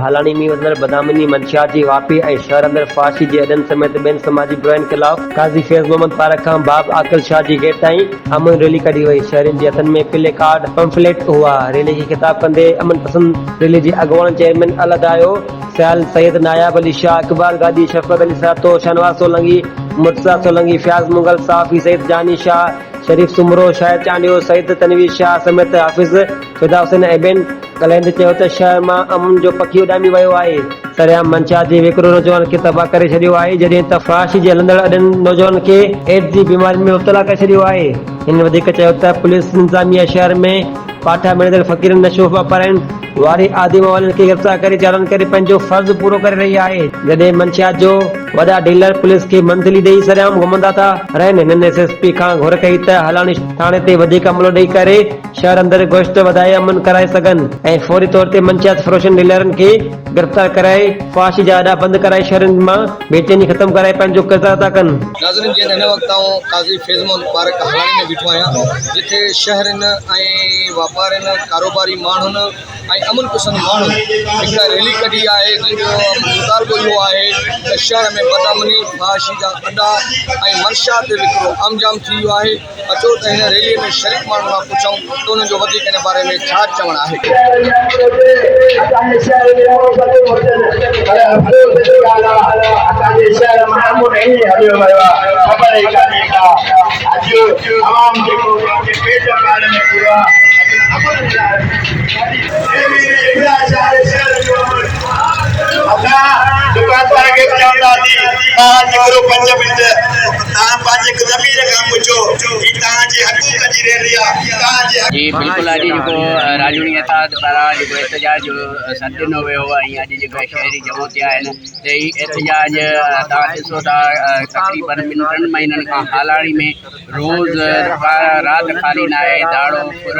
هالاڻي ۾ وڌندڙ بدامني، منشيات جي واهپي ۽ شهر اندر فحاشي جي اڏن سميت ٻين سماجي براين خلاف قاضي فيض محمد پارڪ کان باب عاقل شاهه جي گيٽ تائين امن ريلي ڪڍي وئي، شهرين جي هٿن ۾ پلي ڪارڊ، پمفليٽ هئا، ريلي کي خطاب ڪندي امن پسند ريلي جي اڳواڻ چيئرمين الهدايو سيال، سيد ناياب علي شاهه، اقبال گاڏهي، شفقت علي سهتو، شاهنواز سولنگي، مرتضيٰ سولنگي، فياض مغل، صحافي سيد جاني شاهه، شريف سومرو، شاهد چانڊيو، سيد تنوير شاهه سميت حافظ فدا حسين ۽ ٻين ڳالهائيندي چيو ته شهر مان امن جو پکي اڏامي ويو آهي، سرعام منشيات جي وڪرو نوجوانن کي تباهه ڪري ڇڏيو آهي، جڏهن ته فحاشي جي هلندڙ اڏن نوجوانن کي ايڊز جي بيمارين ۾ مبتلا ڪري ڇڏيو آهي. هنن وڌيڪ چيو ته پوليس انتظاميا شهر ۾ پاٺا مڙهيندڙ فقيرن نشو واپارين واري عادي موالين کي گرفتار ڪري چالان ڪري پنهنجو فرض پورو ڪري رهي آهي، جڏهن منشيات جو وڏا ڊيلر پوليس کي منٿلي ڏئي سرعام گهمندا ٿا رهن، هنن ايس ايس پي کان گهر ڪئي ته هالاڻي ٿاڻي تي وڌيڪ عملو ڏئي ڪري شهر اندر گشت وڌائي امن ڪرائي سگهن ۽ فوري طور تي منشيات فروشن ڊيلرن کي گرفتار ڪرائي فحاشي جا اڏا بند ڪرائي شهرين مان بيچيني ختم ڪرائي پنهنجو ڪردار ادا ڪن. ناظرين جيئن ته هن وقت آئون قاضي فيض محمد پارڪ هالاڻي ۾ بيٺو آهيان جتي شهرين ۽ واپارين ڪاروباري ماڻهن ۽ امن پسند ماڻهن هڪ ريلي ڪڍي آهي جنهن جو مطالبو اهو آهي ته شهر ۾ بدامني فحاشي جا اڏا ۽ منشيات جو وڪرو عام جام ٿي ويو آهي اچو ته هن ريلي ۾ شريڪ ماڻهن کان پڇون ته انهن جو وڌيڪ ان باري ۾ ڇا چوڻ آهي. دڪاندار کي به چونداسين توهان نڪرو پنج منٽ توهان پنهنجي ضمير کان پڇو هي توهان جي حقوق جي ريلي آ توهان جي جي بلڪل اڄ جيڪو راڄوڻي اتحاد پاران جيڪو احتجاج جو سڏ ڏنو ويو هو ۽ اڄ جيڪا شهري جمع ٿيا آهن ته هي احتجاج توهان ڏسو ٿا تقريبن ٻن ٽن مهينن کان هالاڻي ۾ روز رات خالي ناهي ڌاڙو ڦر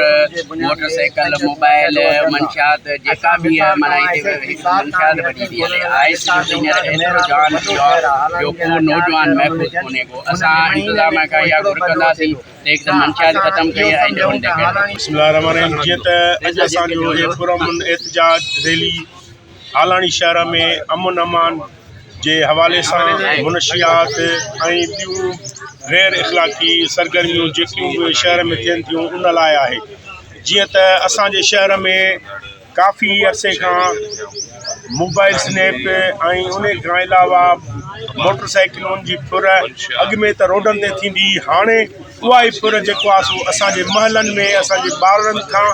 موٽر سائيڪل موبائل منشيات جيڪا به معنيٰ هتي منشيات وڏي ٿي هلي آئس جو ته هينئر ايترو جان ٿي ويو آهي جو ڪو نوجوان محفوظ ڪونهي ڪو اسان انتظاميا کان اها گهر ڪنداسين ته هڪ ته منشيات ختم ڪئي ۽ ڏهن تي ڪئي. بسم الله الرحمٰن الرحيم جيئن ته اڄ اسان جو هي پرامن احتجاج ريلي هالاڻي شهر ۾ امن امان جي حوالي سان منشيات ۽ ٻيون غير اخلاقي سرگرميون جيڪيون به شهر ۾ ٿين ٿيون ان لاء آهي جيئن ته اسانجي شهر ۾ ڪافي عرصي کان موبائل سنيپ ۽ ان کان علاوه موٽر سائيڪلن جي ڦر اڳ ۾ ته روڊن تي ٿيندي هئي هاڻي اها ئي ڦر جيڪو آهي سو اسانجي محلن ۾ اسانجي ٻارڙن کان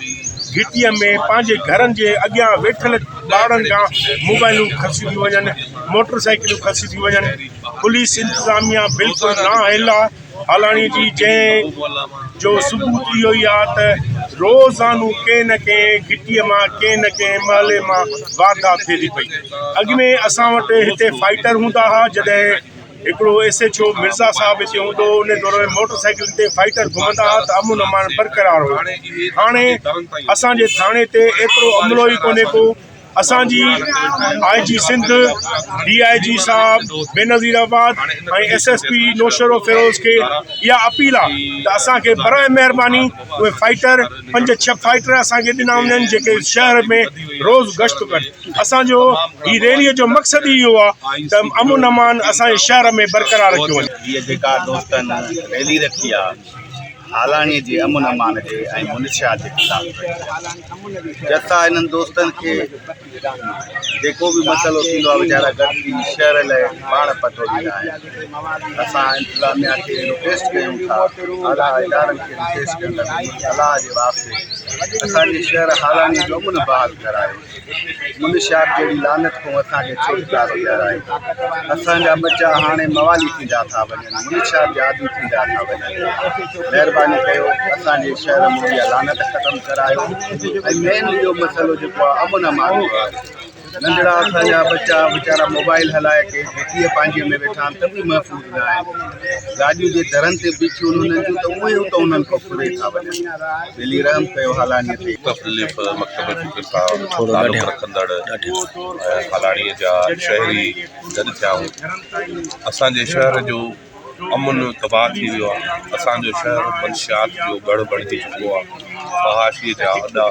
گهٽيء ۾ پنهنجي گهرن جي اڳيان ويٺل ٻارڙن کان موبائلون کسي ٿيون وڃن موٽر سائيڪلون کسي ٿيون وڃن پوليس انتظاميا بلڪل نااهل آهي هالاڻي جي جنهن جو ثبوت اهو ئي آهي ته روزانو ڪنهن نه ڪنهن گهٽيء مان ڪنهن نه ڪنهن محلي مان واردات ٿئي ٿي پئي اڳ ۾ اسان وٽ هتي فائٽر هوندا هئا جڏهن هڪڙو ايس ايڇ او مرزا صاحب هتي هوندو هو ان دور ۾ موٽر سائيڪلن تي فائٽر گهمندا هئا ته امن امان برقرار هو هاڻي اسان جي ٿاڻي تي ايترو عملو ئي ڪونهي ڪو اسان جي I G Sindh D I جي صاحب Benazirabad ۽ S S P Naushahro Feroze کي اها اپيل آهي ته اسان کي برائي مهرباني اهي فائٽر پنج ڇهه فائٽر اسان کي ڏنا وڃن جيڪي شهر ۾ روز گشت ڪن اسان جو هي ريلي جو مقصد ئي اهو آهي ته امن امان اسان جي شهر ۾ برقرار رکيو وڃي. هيء جيڪا دوستن ريلي رکي آ هالاڻي جي امن امان جي ۽ منشيات جي خلاف رکي آ. جٿا انهن دوستن کي جيڪو به مسئلو ٿيندو آ ويچارا گڏ ٿي شهر لئه پاڻ پٽوڙيندا آهن. اسان انتظاميا کي رڪويسٽ ڪيون ٿا اعليٰ ادارن کي رڪويسٽ ڪيون ٿا ته ملڪ الله جي واسطي اسان جي شهر هالاڻي جو امن بحال ڪرايو. منشيات جهڙي لعنت کان اسان کي ڇوٽڪارو ڏيارائي. اسان جا ٻچا هاڻي موالي ٿيندا ٿا وڃن، منشيات جا عادي ٿيندا ٿا وڃن. مهرباني ڪيو اسان جي شهر مان اها لعنت ختم ڪرايو ۽ مين اهو مسئلو جيڪو آهي امن امان جو آهي. ننڍڙا اسان جا ٻچا ويچارا موبائل هلائي ڪي گهٽيء پنهنجي ۾ ويٺا آهن ته به محفوظ نه آهن. گاڏيون جي درن تي بيٺيون آهن انهن جون ته اهي اتان انهن کان ڦري ٿا وڃن. ٻيلي رحم ڪيو هالاڻيء تي. مختلف مڪتب فڪر سان تعلق رکندڙ هالاڻيء جا شهري گڏ ٿيا آهيون. اسان جي شهر جو امن تباهه ٿي ويو آهي. اسان جو شهر منشيات جو ڳڙهه بڻجي چڪو آهي. فحاشي جا اڏا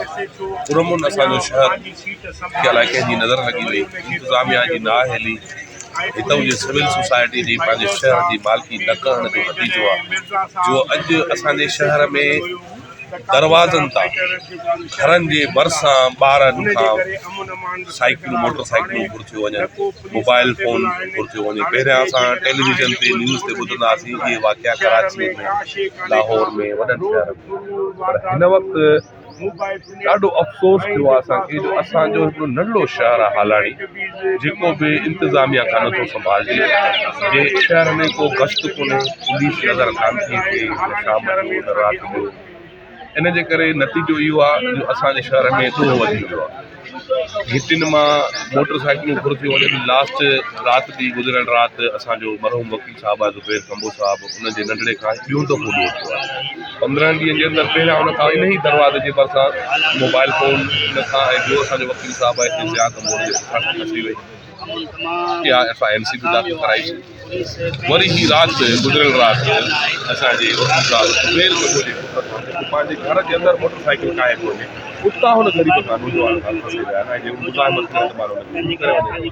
پرامن اسان جو شهر کي الائي ڪنهن جي نظر لڳي وئي انتظاميا جي نااهلي هتان جي سول سوسائٽي جي پنهنجي شهر جي مالڪي نه ڪرڻ جو نتيجو آهي جو اڄ اسان جي شهر ۾ دروازن تان گهرن جي ڀرسان ٻارن کان سائيڪلون موٽر سائيڪلون گهر ٿيو وڃن موبائل فون گهر ٿيو وڃي پهريان اسان ٽيليويزن تي نيوز تي ٻڌندا هئاسين اهي واقعا ڪراچي ۾ لاهور ۾ وڏن شهرن ۾ پر هن وقت ڏاڍو افسوس ٿيو آهي اسان کي جو اسان جو هڪڙو ننڍڙو شهر آهي هالاڻي جيڪو به انتظاميا کان نٿو سنڀالجي جي شهر ۾ ڪو گشت ڪونهي پوليس نظر ڪانه ٿي اچي نه شام جو نه رات جو ان جي ڪري نتيجو اهو آهي جو اسان جي شهر ۾ ڏوهه وڌي ويو آهي گهٽين مان موٽر سائيڪلون ڦر ٿيون وڃن لاسٽ رات به گذريل رات اسان جو مرحوم وڪيل صاحب آهي زبير ڪمبو صاحب ان جي ننڍڙي کان ٻيون دفعو ڏوهه ٿيو آهي 15 ڏينهن جي اندر پهريان ان کان انهي دروازي جي ڀرسان موبائل فون ان کان ۽ ٻيو اسان جو وڪيل صاحب آهي هتي ضياء ڪمبو ان جي پٺيان کان کسي وئي اها ايف I N C به داخل ڪرائيسين وري هي رات گذريل رات اسان جي وڪيل صاحب زبير ڪمبو جي پٽ کان جيڪو پنهنجي گهر جي اندر موٽر سائيڪل ڪاهي پيو وڃي اتان هن غريب کان نوجوان کان کسي ويا آهن ۽ جي مزاحمت ڪري ته ماڻهو ان کي ڪري وڃي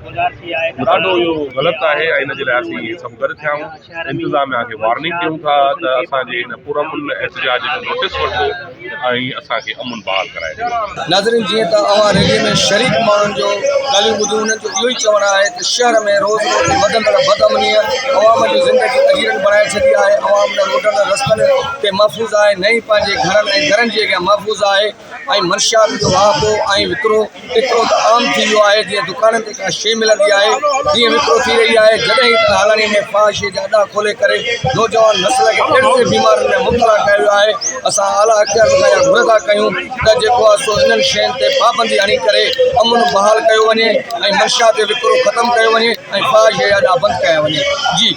ڏاڍو اهو غلط آهي ۽ ان جي لاء اسين سڀ گڏ ٿيا آهيون انتظاميا کي وارننگ ڏيون ٿا ته اسان جي هن پرامن احتجاج جو نوٽيس وٺو ۽ اسان کي امن بحال ڪرائي ڏيو. ناظرين جيئن ته اوهان ريلي ۾ شريڪ ماڻهن جو ڳالهيون ٻڌيون انهن جو اهو ئي چوڻ آهي ته شهر ۾ روز روز وڌندڙ بدامنيء عوام جي زندگي اجيرن بڻائي ڇڏي آهي عوام نه روڊن رستن تي محفوظ آهي نه ئي پنهنجي گهرن ۽ درن جي اڳيان محفوظ آهي ۽ منشيات جو واهپو ۽ وڪرو ايترو ته عام ٿي ويو آهي جيئن دڪانن تي ڪا شيء ملندي آهي تيئن وڪرو ٿي رهي آهي جڏهن ته هالاڻي ۾ فحاشي جا اڏا کولي ڪري نوجوان نسل کي اهڙين بيمارين ۾ مبتلا ڪيو ويو آهي اسان اعليٰ اختيارين کان اها گهر ٿا ڪيون ته جيڪو آهي سو انهن شين تي پابندي هڻي ڪري امن بحال ڪيو وڃي ۽ منشيات جو وڪرو ختم ڪيو وڃي ۽ فحاشي جا اڏا بند ڪيا وڃي جي.